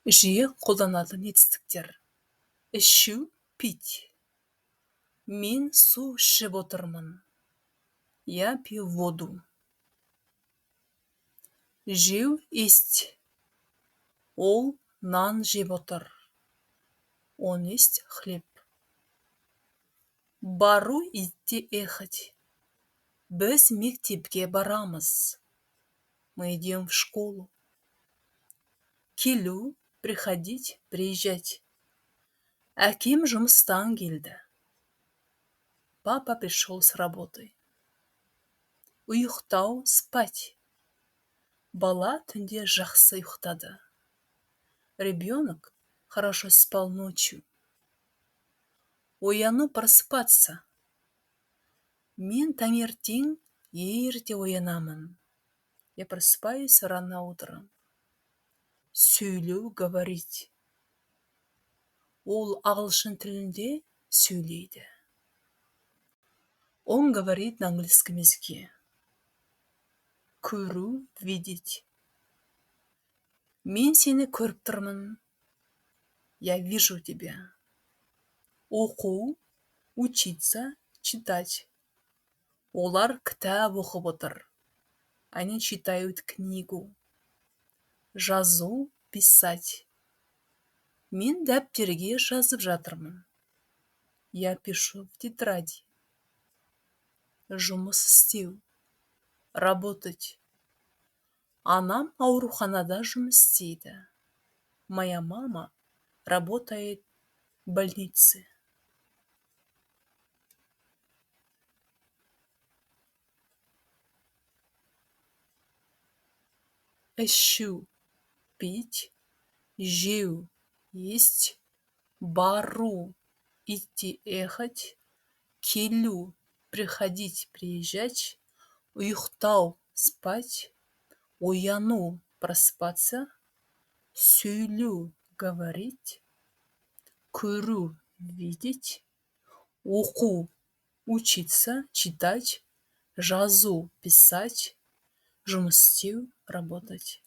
Жиі қолданатын етістіктер. Ішу – пить. Мен су ішіп отырмын. Я пью воду. Жеу – есть. Ол нан жеп отыр. Он ест хлеб. Бару – идти, ехать. Біз мектепке барамыз. Мы идем в школу. Келу – приходить, приезжать. Әкем жұмыстан келді. Папа пришел с работы. Ұйықтау – спать. Бала түнде жақсы ұйықтады. Ребенок хорошо спал ночью. Ояну – просыпаться. Мен таңертең ерте оянамын. Я просыпаюсь рано утром. Сөйлеу – говорить. Ол ағылшын тілінде сөйлейді. Он говорит на английском языке. Көру – видеть. Мен сені көріп тұрмын. Я вижу тебя. Оқу – учиться, читать. Олар кітап оқып отыр. Они читают книгу. Жазу – писать. Мен дәптерге жазып жатырмын. Я пишу в тетради. Жұмыс істеу – работать. Анам ауруханада жұмыс істейді. Моя мама работает в больнице. Ішу – пить, жеу – есть, бару – идти, ехать, келу – приходить, приезжать, ұйықтау – спать, ояну – просыпаться, сөйлеу – говорить, көру – видеть, оқу – учиться, читать, жазу – писать, жұмыс істеу – работать.